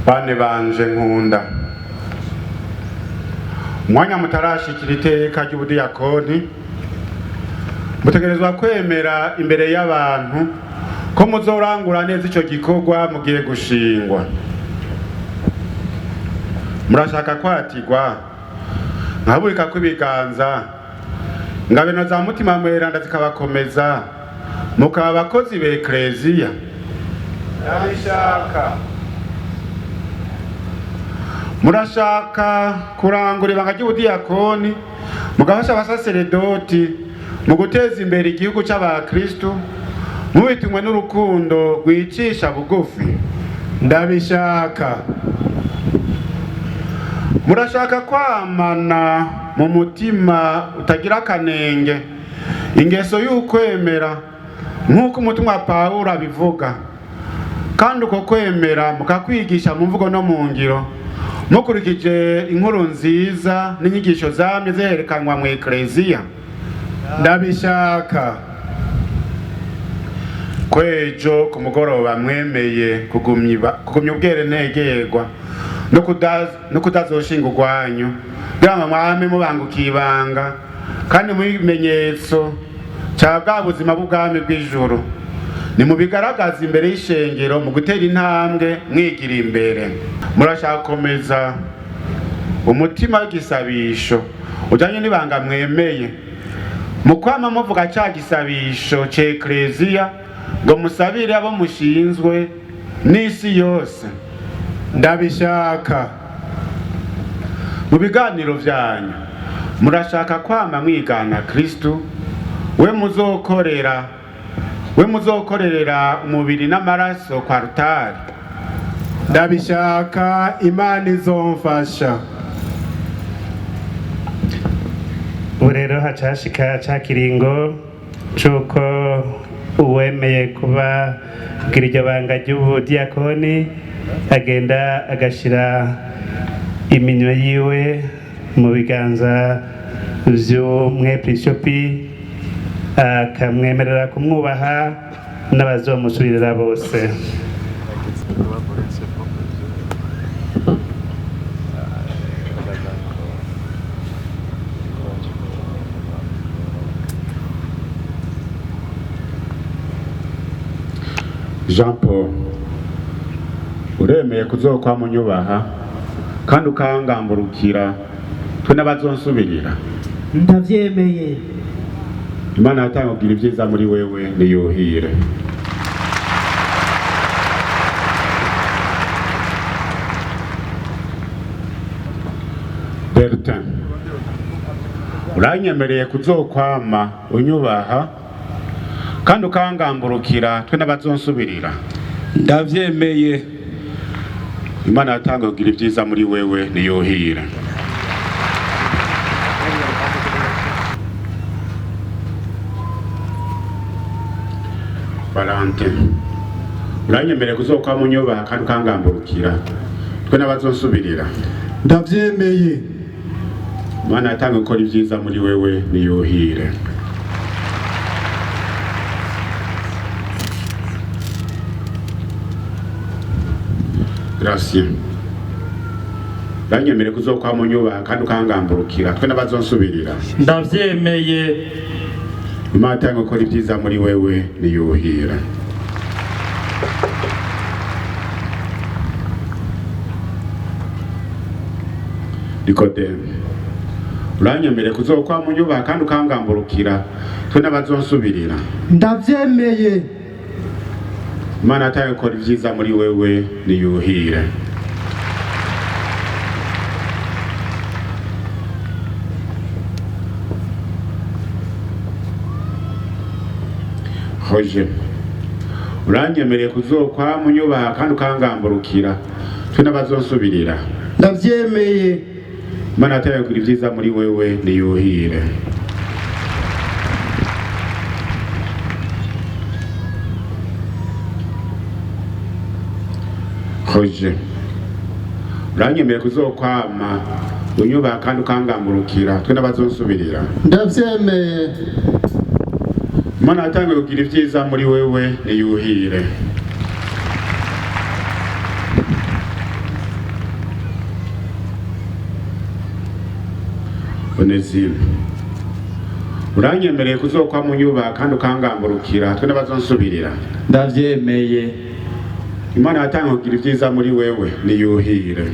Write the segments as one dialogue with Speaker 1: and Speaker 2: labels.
Speaker 1: Bane banje nkunda, umwanya mutarashikira iteka ry'ubudiyakoni, mutegerezwa kwemera imbere y'abantu ko muzorangura neza ico gikorwa mugiye gushingwa. Murashaka kwatirwa nkaburika kw'ibiganza, ngabeno za Mutima Mweranda zikabakomeza, mukaba abakozi b'Ekleziya?
Speaker 2: Ndabishaka.
Speaker 1: Murashaka kurangura ibanga ry'ubudiyakoni, mugafasha abasaseredoti mu guteza imbere igihugu c'abakristu, mubitumwe n'urukundo rwicisha bugufi?
Speaker 2: Ndabishaka.
Speaker 1: Murashaka kwamana mu mutima utagira akanenge ingeso y'ukwemera, nk'uko umutumwa Pawulo abivuga, kandi uko kwemera mukakwigisha mu mvugo no mu ngiro, mukurikije inkuru nziza n'inyigisho zamye zerekanwa mu Ekleziya?
Speaker 2: Ndabishaka.
Speaker 1: Kwejo ku mugoroba mwemeye kugumya ubwere ntegerwa no kutazoshinga urwanyu, kugira ngo mwame mubangukiye ibanga kandi mu bimenyetso ca bwa buzima bw'ubwami bw'ijuru, nimubigaragaza imbere y'ishengero mu gutera intambwe mwigira imbere. Murashaka gukomeza umutima w'igisabisho ujanye n'ibanga mwemeye, mu kwama muvuga ca gisabisho c'Ekleziya, ngo musabire abo mushinzwe n'isi yose?
Speaker 2: Ndabishaka.
Speaker 1: Mu biganiro vyanyu murashaka kwama mwigana Kristu, we muzokorera, we muzokorerera umubiri n'amaraso kwa rutari?
Speaker 2: Ndabishaka, Imana izomfasha.
Speaker 3: Ubu rero hacashika ca kiringo c'uko uwemeye kuba kugira iryo banga ry'ubudiyakoni agenda agashira iminwe yiwe mu biganza vy'umwepiskopi, akamwemerera kumwubaha n'abazomusubirira bose.
Speaker 1: Jean Paul, uremeye kuzokwama unyubaha kandi ukangamburukira twe n'abazonsubirira?
Speaker 4: Ndavyemeye.
Speaker 1: Imana yatanga kugira ibyiza muri wewe, niyuhire. Bertin, uranyemereye kuzokwama unyubaha kandi ukangamburukira twe n'abazonsubirira?
Speaker 5: Ndavyemeye.
Speaker 1: Imana yatanga kugira ibyiza muri wewe, niyuhire. Valentin, uranyemereye kuzokwama unyubaha kandi ukangamburukira twe n'abazonsubirira?
Speaker 2: Ndavyemeye.
Speaker 1: Imana yatanga gukora ibyiza muri wewe, niyuhire. Gratien, uranyemereye kuzokwama unyubaha kandi ukangamburukira twe n'abazonsubirira?
Speaker 5: Ndavyemeye.
Speaker 1: Imana yatanga gukora ibyiza muri wewe, niyuhira. Nikodemu, uranyemereye kuzokwama unyubaha kandi ukangamburukira twe n'abazonsubirira?
Speaker 4: Ndavyemeye.
Speaker 1: Imana yatanga gukora ibyiza muri wewe, niyuhire. Roger, uranyemereye kuzokwama unyubaha kandi ukangamburukira twe n'abazonsubirira?
Speaker 4: Ndavyemeye.
Speaker 1: Imana yatanga gukora ibyiza muri wewe, niyuhire. Roger, uranyemereye kuzokwama Unyubaha kandi ukangamburukira twe n'abazonsubirira.
Speaker 4: Ndavyemeye.
Speaker 1: Imana yatanguye kugira ibyiza muri wewe, niyuhire. Onesime, uranyemereye kuzokwa munyubaha kandi ukangamburukira twe n'abazonsubirira.
Speaker 5: Ndavyemeye.
Speaker 1: Imana yatanguye kugira ibyiza muri wewe, niyuhire.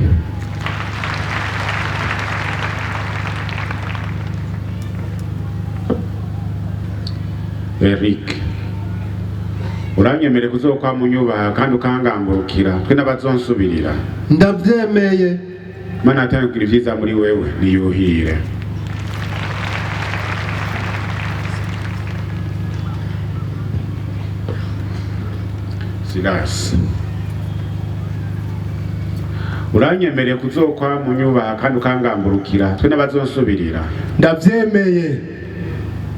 Speaker 1: Eric, uranyemereye kuzokwa munyubaha kandi ukangamburukira twe n'abazonsubirira.
Speaker 4: Ndavyemeye.
Speaker 1: Imana yatanguye kugira ibyiza muri wewe, niyuhire. Silas, uranyemereye kuzokwa munyubaha kandi ukangamburukira twe n'abazonsubirira.
Speaker 2: Ndavyemeye.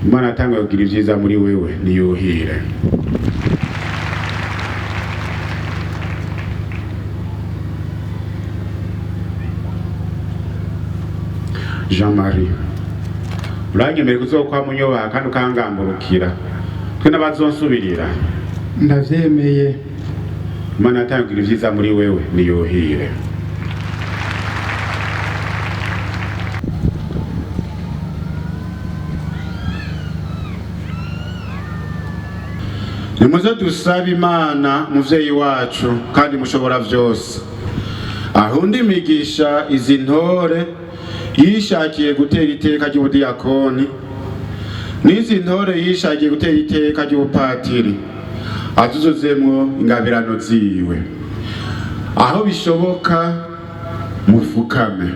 Speaker 1: Imana yatanguye kugira ibyiza muri wewe, niyuhire. Jean Marie, uranyemereye kuzokwa munyubaha kandi ukangamburukira twe n'abazonsubirira.
Speaker 4: Ndavyemeye.
Speaker 1: Imana yatanguye kugira ibyiza muri wewe, niyuhire. Nimuze dusabe Imana muvyeyi wacu kandi mushobora vyose, ahundi imigisha izi ntore yishakiye gutera iteka ry'ubudiyakoni, n'izi ntore yishakiye gutera iteka ry'ubupatiri, atuzuzemwo ingabirano ziwe. Aho bishoboka mufukame.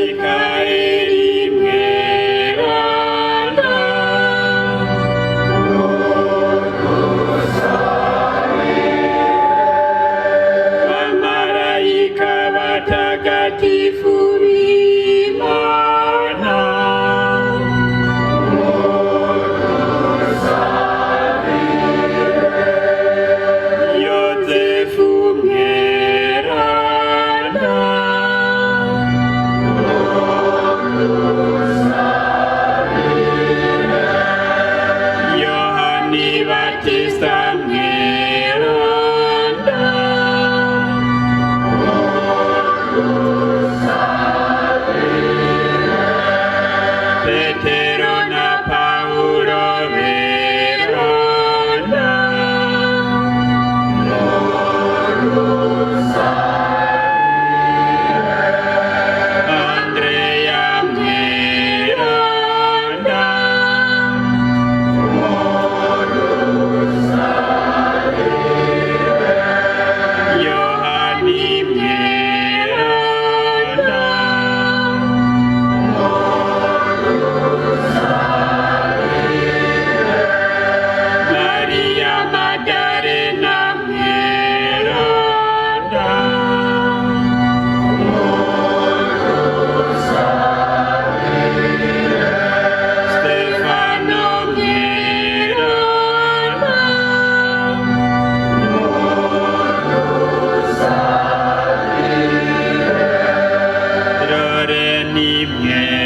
Speaker 5: Mikaeli mweranda, Wamalaika watakatifu b'Imana, Yozefu mweranda, Yohani Batista mweranda, Petero na Paulo beranda, Andrea mweranda, Yohani mweranda, Maria Magdalena mweranda, Stefano mweranda, Loreni mweranda,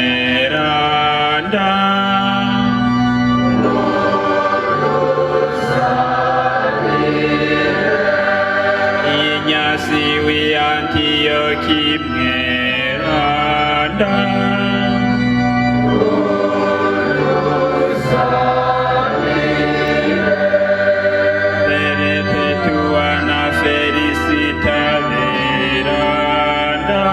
Speaker 5: Inyasi wi Antioki mweranda, Perpetua na Felicita veranda,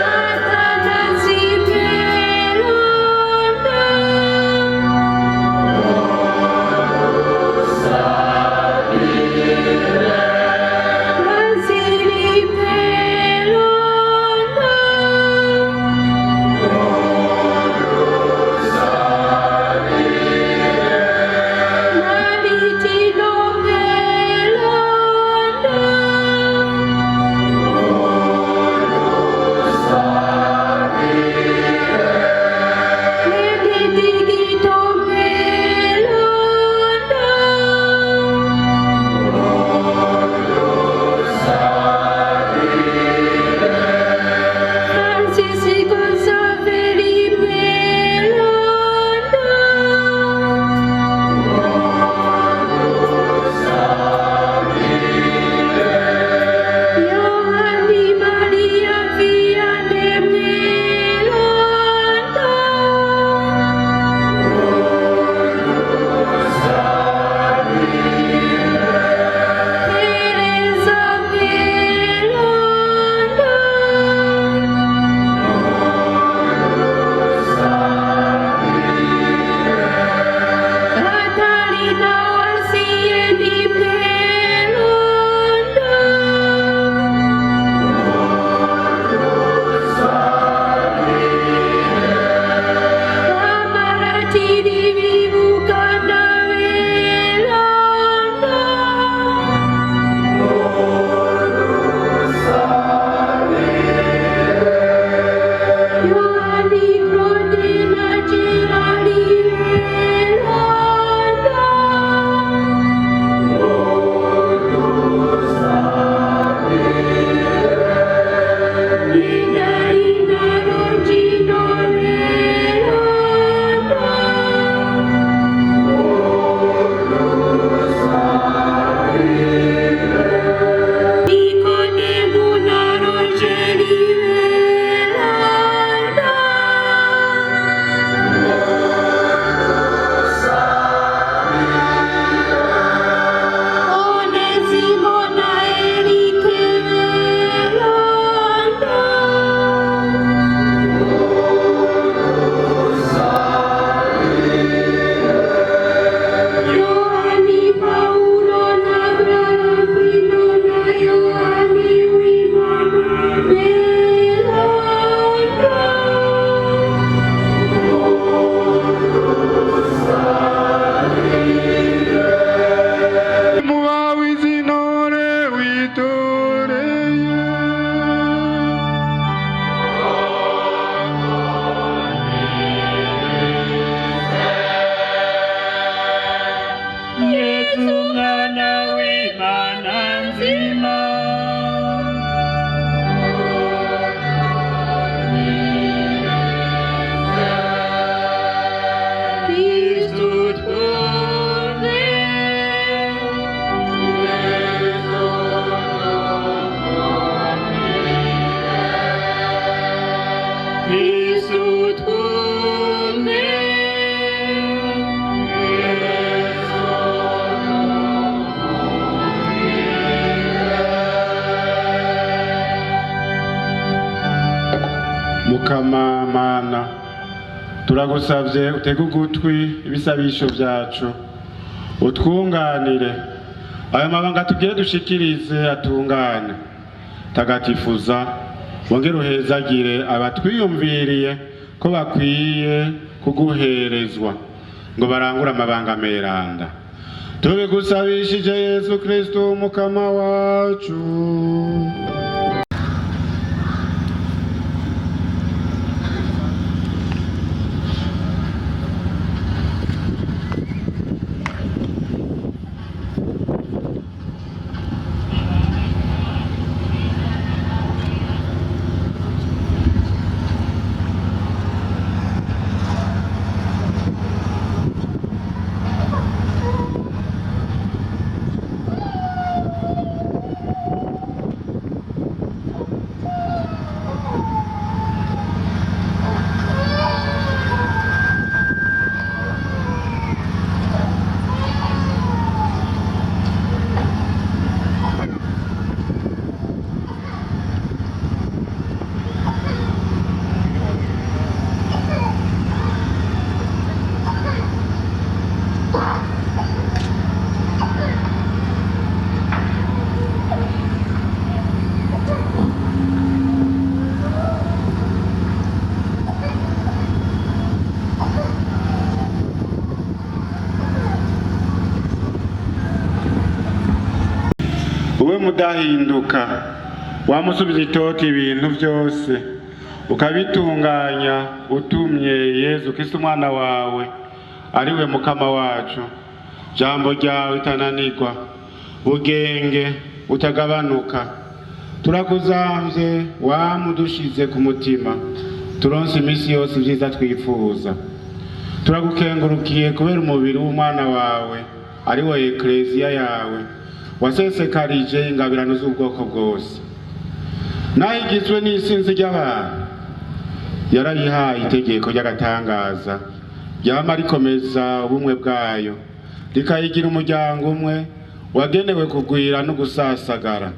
Speaker 6: Atanasi mweranda.
Speaker 1: Turagusavye utege ugutwi ibisabisho vyacu, utwunganire ayo mabanga tugiye dushikirize atungane. Tagatifuza wongere uhezagire abatwiyumviriye ko bakwiye kuguherezwa ngo barangure amabanga meranda. Tubigusabishije Yesu Kristo umukama wacu. Uwe mudahinduka wamusubiza itoti ibintu byose ukabitunganya utumye Yezu Kristo umwana wawe ariwe mukama wacu. Jambo ryawe itananirwa, bugenge utagabanuka, turakuzamvye wamudushize ku mutima, turonse iminsi yose ibyiza twifuza. Turagukengurukiye kubera umubiri w'umwana wawe ariwe ekleziya yawe wasesekarije ingabirano z'ubwoko bwose. Naho igizwe n'isinzi ry'abantu, yarayihaye itegeko ry'agatangaza ryama rikomeza ubumwe bwayo, rikayigira umuryango umwe wagenewe kugwira no gusasagara.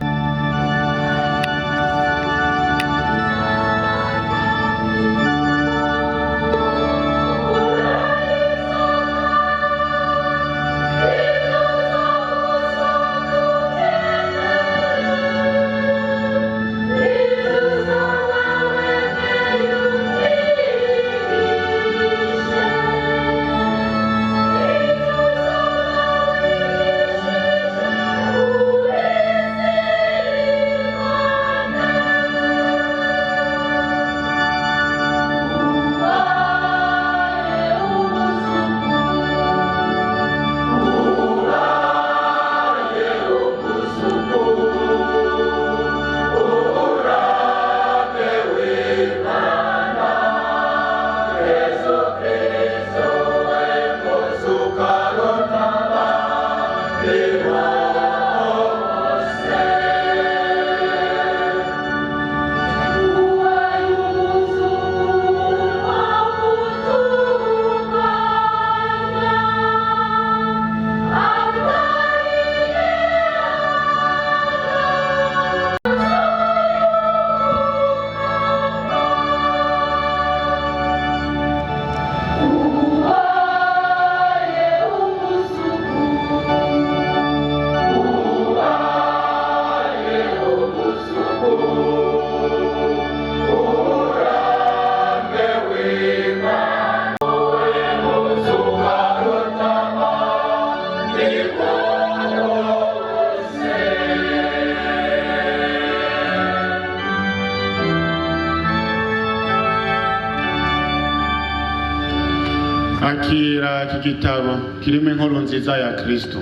Speaker 1: Akira iki gitabo kirimo inkuru nziza ya Kristo,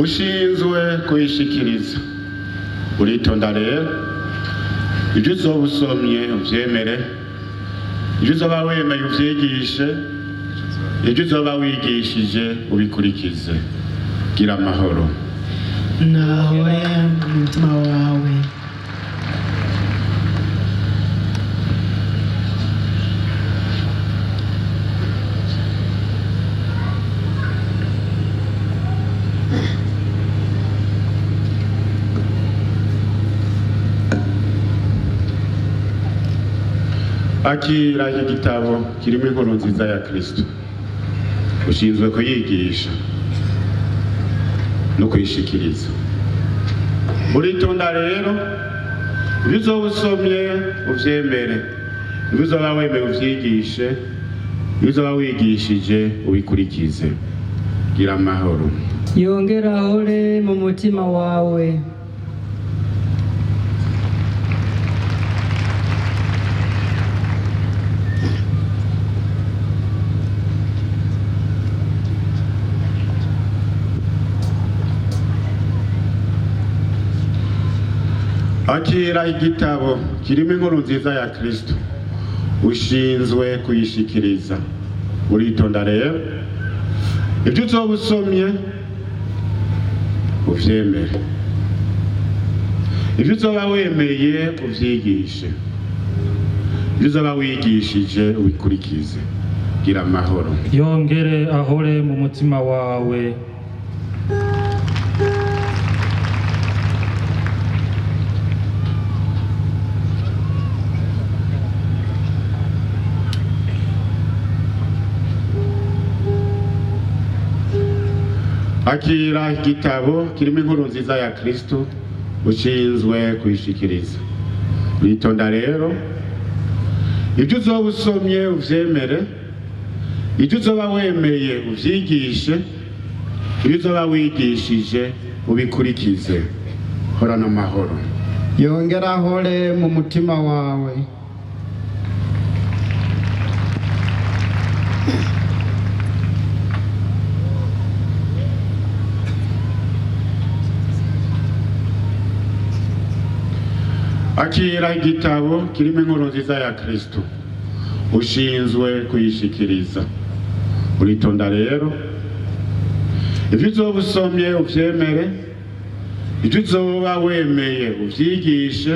Speaker 1: ushinzwe kuyishikiriza. Uritonda rero, ibyo uzoba usomye uvyemere, ibyo uzoba wemeye uvyigishe, ibyo uzoba wigishije ubikurikize. Gira amahoro.
Speaker 6: Nahore mu mutima wawe.
Speaker 1: Akira iki gitabo kirimo inkuru nziza ya Kristo, ushinzwe kuyigisha no kuyishikiriza. Uritonda rero, ibyo uzoba usomye uvyemere, ibyo uzoba wemeye uvyigishe, ibyo uzoba wigishije ubikurikize. Gira amahoro.
Speaker 6: Yongera ahore mu mutima wawe.
Speaker 1: Akira igitabo kirimo inkuru nziza ya Kristo, ushinzwe kuyishikiriza. Uritonda rero, ibyo uzoba usomye uvyemere, ibyo uzoba wemeye uvyigishe, ibyo uzoba wigishije ubikurikize. Gira amahoro.
Speaker 7: Yongere ahore mu mutima wawe.
Speaker 1: Akira igitabo kirimo inkuru nziza ya Kristo, ushinzwe kuyishikiriza. Witonda rero, ibyo uzoba usomye uvyemere, ibyo uzoba wemeye uvyigishe, ibyo uzoba wigishije ubikurikize. Horana amahoro.
Speaker 4: Yongera ahore mu mutima wawe.
Speaker 1: Akira igitabo kirimo inkuru nziza ya Kristo, ushinzwe kuyishikiriza. Uritonda rero, ibyo uzoba usomye uvyemere, ibyo uzoba wemeye uvyigishe,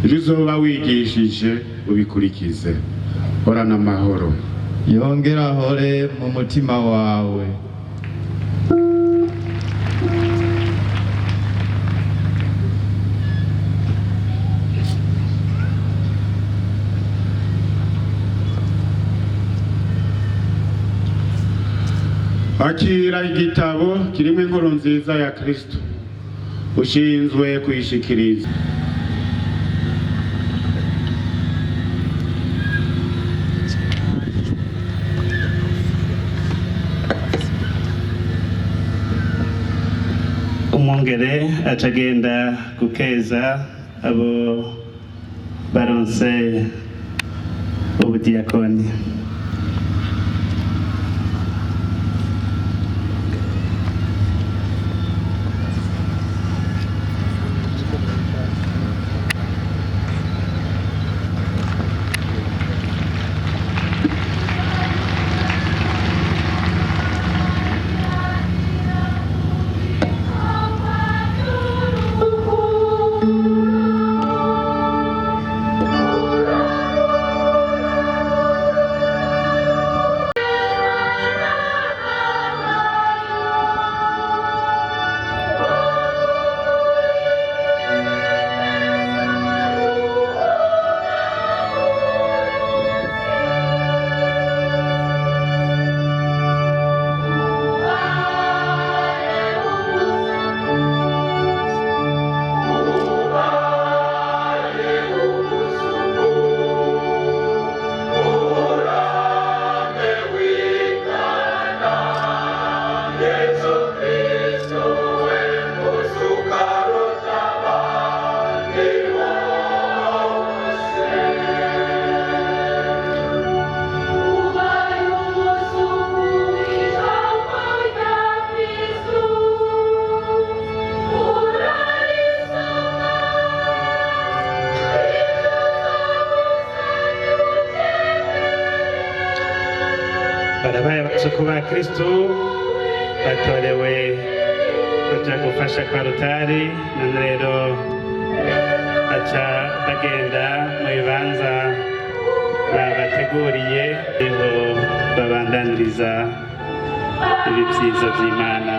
Speaker 1: ibyo uzoba wigishije ubikurikize. Horana amahoro.
Speaker 8: Yongera ahore mu mutima wawe.
Speaker 1: Akira igitabo kirimo inkuru nziza ya Kristo, ushinzwe kuyishikiriza.
Speaker 3: Umwungere acagenda gukeza abo baronse ubudiyakoni. Barabaye abasuku ba Kristo, batorewe kuja gufasha kwa rutari. None rero baca bagenda mu bibanza babateguriye, niho babandaniriza ibi vyiza vy'Imana.